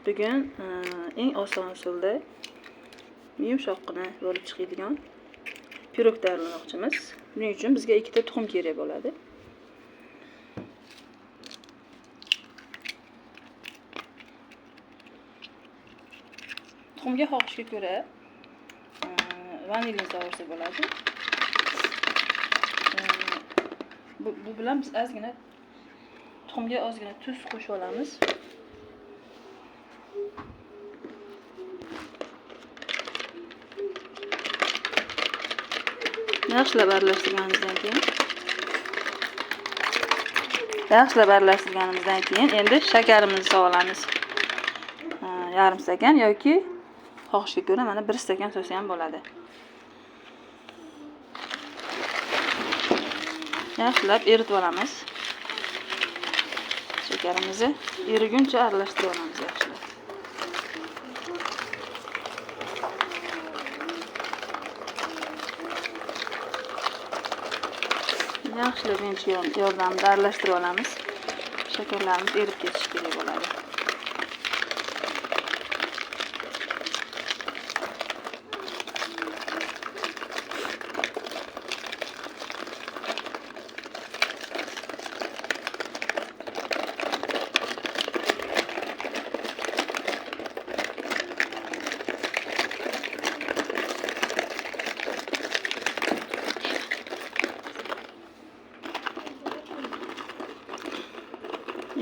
Bugun eng oson usulda yumshoqqina bo'lib chiqadigan pirog tayyorlamoqchimiz. Buning uchun bizga ikkita tuxum kerak bo'ladi. Tuxumga xohishga ko'ra vanilin solsa bo'ladi. Bu bilan biz ozgina tuxumga ozgina tuz qo'shib olamiz. Yaxshilab aralashtirganimizdan keyin endi shakarimizni solamiz. Yarim stakan yoki xohishga ko'ra mana 1 stakan solsa ham bo'ladi. Yaxshilab eritib olamiz. Shakarimizni eriguncha aralashtirib olamiz yaxshilab. Yaxshilab yordamida aralashtirib olamiz. Shakarlarimiz erib ketishi kerak bo'ladi.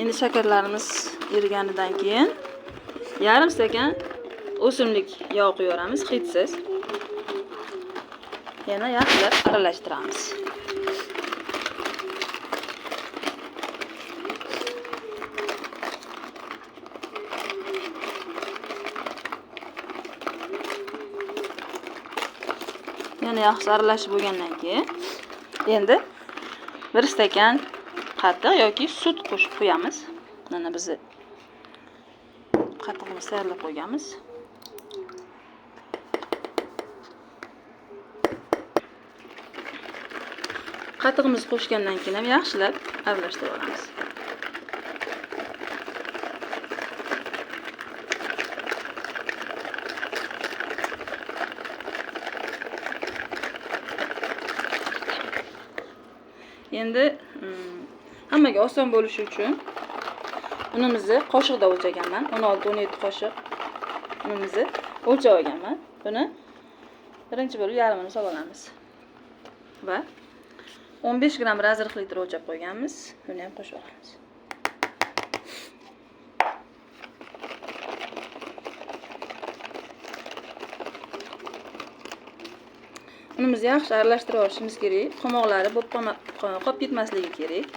Endi shakarlarimiz eriganidan keyin yarim stakan o'simlik yog' qo'yamiz, hidsiz. Yana yaxshilab aralashtiramiz. Yana yaxshi aralashib bo'lgandan keyin endi 1 stakan qatiq yoki sut qo'shib qo'yamiz. Mana bizni qatig'imizni tayyorlab qo'yganmiz. Qatig'imizni qo'shgandan keyin ham yaxshilab aralashtirib olamiz. Endi hammaga oson bo'lishi uchun unimizni qoshiqda o'lchaganman. 16-17 qoshiq unimizni o'lchab olganman. Buni birinchi bo'lib yarmini solib olamiz. Va 15 gram razrixlitr o'lchab qo'yganmiz. Buni ham qo'shib olamiz. Unimizni yaxshi aralashtirib olishimiz kerak. Qomoqlari bo'lib qolib ketmasligi kerak.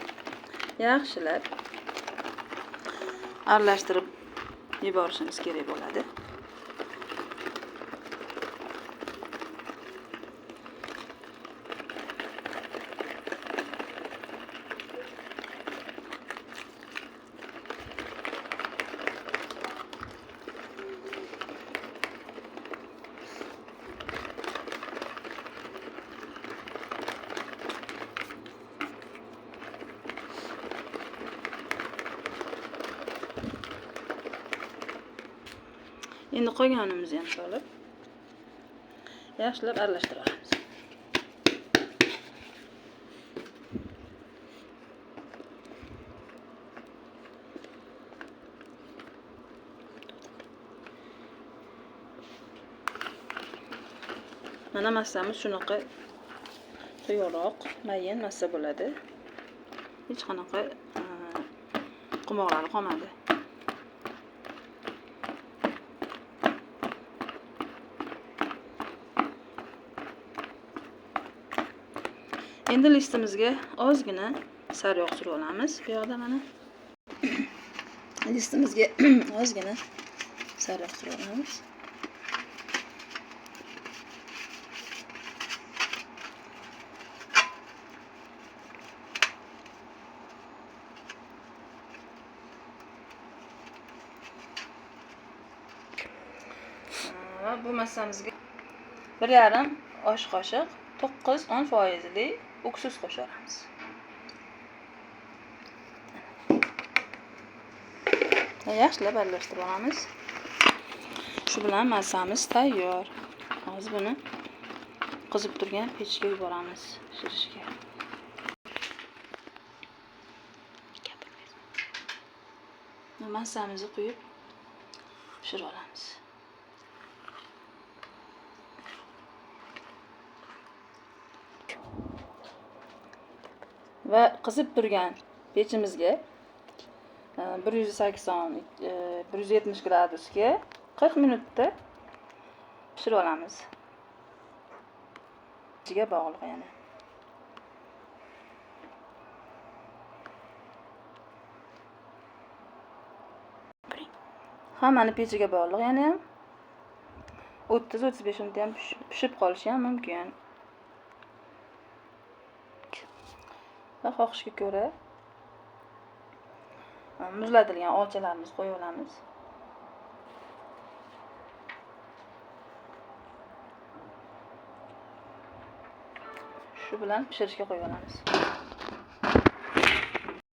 Yaxshilab aralashtirib yuborishimiz kerak bo'ladi. Endi qolganimizni ham solib yaxshilab aralashtirib olamiz. Mana massamiz shunaqa quyuqroq, mayin massa bo'ladi. Hech qanaqa qumoqlari qolmadi. Endi listimizga ozgina sariyog' surib olamiz. Bu yoqda mana listimizga ozgina sariyog' surib olamiz. Va bu massamizga 1,5 osh qoshiq 9-10 foizli uksus qo'shamiz. Yaxshilab aralashtirib olamiz. Shu bilan massamiz tayyor. Hozir buni qizib turgan pechga yuboramiz pishirishga. Massamizni quyib pishirib olamiz. Va qizib turgan pechimizga 180, 170 gradusga 40 minutda pishirib olamiz. Ichiga bog'liq yana. Hammani pechiga bog'liq yana ham 30-35 minutda ham pishib qolishi ham mumkin. Va xohishga ko'ra muzlatilgan olchalarimizni qo'yib olamiz. Shu bilan pishirishga qo'yib olamiz.